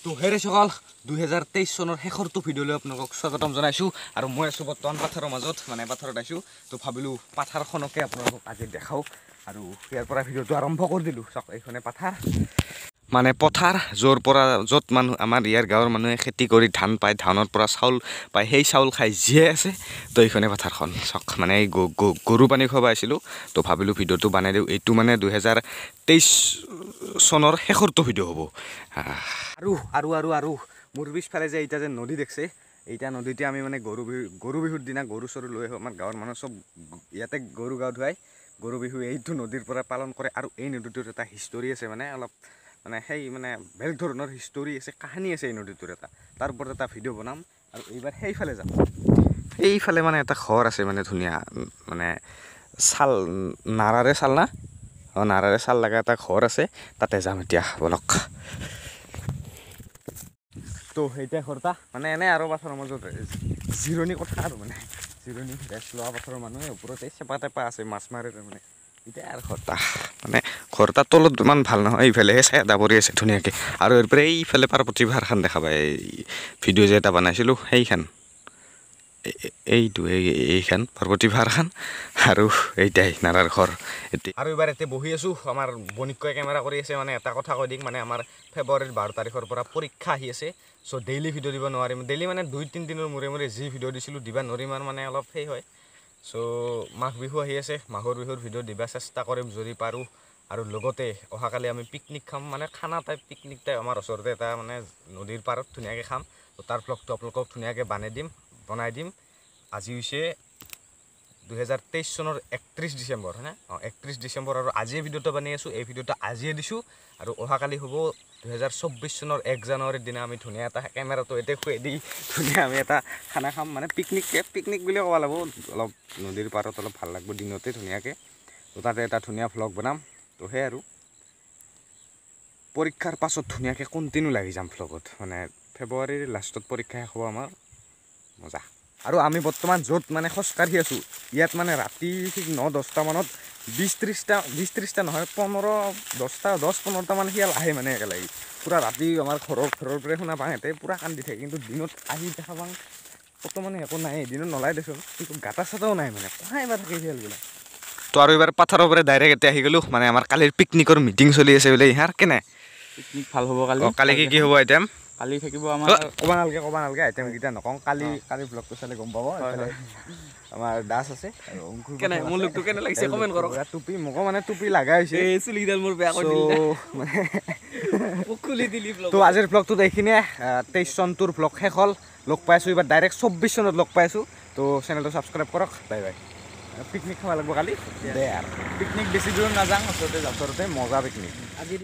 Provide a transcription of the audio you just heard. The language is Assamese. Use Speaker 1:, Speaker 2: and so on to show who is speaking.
Speaker 1: তো হেৰে সকল 2023 চনৰ শেষৰটো ভিডিঅ'লৈ আপোনালোকক স্বাগতম জনাইছোঁ। আৰু মই আছোঁ বৰ্তমান পাথাৰৰ মাজত, মানে পাথাৰত আছোঁ। তো ভাবিলোঁ পাথাৰখনকে আপোনালোকক আজি দেখাওঁ আৰু ইয়াৰ পৰা ভিডিঅ'টো আৰম্ভ কৰি দিলোঁ। চাওক, এইখনে পাথাৰ, মানে পথাৰ য'ৰ পৰা য'ত মানুহ আমাৰ ইয়াৰ গাঁৱৰ মানুহে খেতি কৰি ধান পায়, ধানৰ পৰা চাউল পায়, সেই চাউল খাই জীয়াই আছে। তো এইখনে পথাৰখন চাওক, মানে এই গৰু পানী খুৱাব আহিছিলোঁ। তো ভাবিলোঁ ভিডিঅ'টো বনাই দিওঁ। এইটো মানে 2023 চনৰ শেষৰটো ভিডিঅ' হ'ব। আৰু আৰু আৰু আৰু মোৰ পিছফালে যে এতিয়া যে নদী দেখছে, এইটা নদীতে আমি মানে গৰু বিহুৰ দিনা গৰু চৰু লৈ আহোঁ। আমাৰ গাঁৱৰ মানুহ চব ইয়াতে গৰু গা ধুৱাই গৰু বিহু এইটো নদীৰ পৰা পালন কৰে। আৰু এই নদীটোৰ এটা হিষ্টৰী আছে, মানে অলপ মানে সেই মানে বেলেগ ধৰণৰ হিষ্টৰী আছে, কাহিনী আছে এই নদীটোৰ এটা। তাৰ ওপৰত এটা ভিডিঅ' বনাম। আৰু এইবাৰ সেইফালে যাম। সেইফালে মানে এটা ঘৰ আছে, মানে ধুনীয়া, মানে চাল নাৰাৰে চাল না, অঁ নাৰাৰে চাল লগা এটা ঘৰ আছে, তাতে যাম এতিয়া, বলক। তো সেইটা ঘৰটা মানে এনেই আৰু পাথৰৰ মাজত জিৰণি কথা আৰু মানে জিৰণি ৰেষ্ট লোৱা পাথৰৰ মানুহে ওপৰতে চেপা টেপা আছে, মাছ মাৰে তাৰমানে। এতিয়া আৰু ঘৰটা মানে ঘৰটা তলত ইমান ভাল নহয়, এইফালেহে চাই পৰি আছে ধুনীয়াকৈ। আৰু ইয়াৰ পৰা এইফালে পাৰ্বতী পাহাৰখন দেখা পায়, এই ভিডিঅ' যে এটা বনাইছিলোঁ সেইখন, এইটো এইখন পাৰ্বতী পাহাৰখন। আৰু এইটাই নাৰাৰ ঘৰ এতিয়া। আৰু এইবাৰ এতিয়া বহি আছোঁ, আমাৰ বণিকই কেমেৰা কৰি আছে। মানে এটা কথা কৈ দিম, মানে আমাৰ ফেব্ৰুৱাৰীৰ 12 তাৰিখৰ পৰা পৰীক্ষা আহি আছে। চ' ডেইলি ভিডিঅ' দিব নোৱাৰিম, ডেইলি মানে 2-3 দিনৰ মূৰে মূৰে যি ভিডিঅ' দিছিলোঁ দিব নোৱাৰিম আৰু মানে অলপ সেই হয়। চ' মাঘ বিহু আহি আছে, মাঘৰ বিহুৰ ভিডিঅ' দিব চেষ্টা কৰিম যদি পাৰোঁ। আৰু লগতে অহাকালি আমি পিকনিক খাম, মানে খানা টাইপ পিকনিক টাইপ আমাৰ ওচৰতে এটা মানে নদীৰ পাৰত ধুনীয়াকৈ খাম। তো তাৰ ভ্লগটো আপোনালোকক ধুনীয়াকৈ বনাই দিম। আজি হৈছে 2023 চনৰ 31 ডিচেম্বৰ, হয়নে? অঁ, 31 ডিচেম্বৰ। আৰু আজিয়ে ভিডিঅ'টো বনাই আছোঁ, এই ভিডিঅ'টো আজিয়ে দিছোঁ। আৰু অহাকালি হ'ব 2024 চনৰ 1 জানুৱাৰীৰ দিনা আমি ধুনীয়া এটা কেমেৰাটো এতিয়া খুৱাই দি ধুনীয়া আমি এটা খানা খাম, মানে পিকনিক বুলিয়ে ক'ব লাগিব। অলপ নদীৰ পাৰত অলপ ভাল লাগিব দিনতে ধুনীয়াকৈ। তো তাতে এটা ধুনীয়া ভ্লগ বনাম। তো সেই আৰু পৰীক্ষাৰ পাছত ধুনীয়াকৈ কণ্টিনিউ লাগি যাম ভ্লগত, মানে ফেব্ৰুৱাৰীৰ লাষ্টত পৰীক্ষা শেষ হ'ব আমাৰ, মজা। আৰু আমি বৰ্তমান য'ত মানে খোজকাঢ়ি আছোঁ, ইয়াত মানে ৰাতি ঠিক 9-10টা মানত 20-30টা নহয় 10-15টা মান শিয়াল আহে মানে একেলগে। পূৰা ৰাতি আমাৰ ঘৰৰ পৰাই শুনা পাওঁ, সিহঁতে পূৰা কান্দি থাকে। কিন্তু দিনত আহি দেখা পাওঁ ক'তো মানে একো নাই, দিনত নলাই দেচোন, কিন্তু গাঁতা চাতাও নাই, মানে কহাই বা থাকে শিয়ালবিলাক। তো আৰু এইবাৰ পাথাৰৰ পৰা ডাইৰেক্ট এতিয়া আহি গ'লোঁ, মানে আমাৰ কালিৰ পিকনিকৰ মিটিং চলি আছে বোলে। ইহাৰ কেনে
Speaker 2: পিকনিক ভাল হ'ব কালি?
Speaker 1: কালি কি কি হ'ব আইটেম?
Speaker 2: কালি থাকিব আমাৰ,
Speaker 1: ক'ব নালাগে আইটেম কেইটা নকওঁ, কালি ব্লগটো চালে গম পাব। আমাৰ দাস আছে আৰু অংকুৰ।
Speaker 2: কেনে মোৰ লুকটো কেনে লাগিছে কমেণ্ট কৰক।
Speaker 1: টুপি মোকো মানে টুপি লগা হৈছে,
Speaker 2: এই চুলিকেইডাল মোৰ বেয়া কৰি দিলি, মানে মোক খুলি দিলি।
Speaker 1: তো আজিৰ ব্লগটোত এইখিনিয়ে, 23 চনটোৰ ব্লগ শেষ হ'ল। লগ পাইছোঁ এইবাৰ ডাইৰেক্ট 24 চনত লগ পাইছোঁ। তো চেনেলটো ছাবস্ক্ৰাইব কৰক, বাই বাই। পিকনিক খাব লাগিব কালি, দে আৰু
Speaker 2: পিকনিক বেছি দূৰ নাযাওঁ, ওচৰতে যাম,
Speaker 1: ওচৰতে মজা পিকনিক।
Speaker 2: আজি।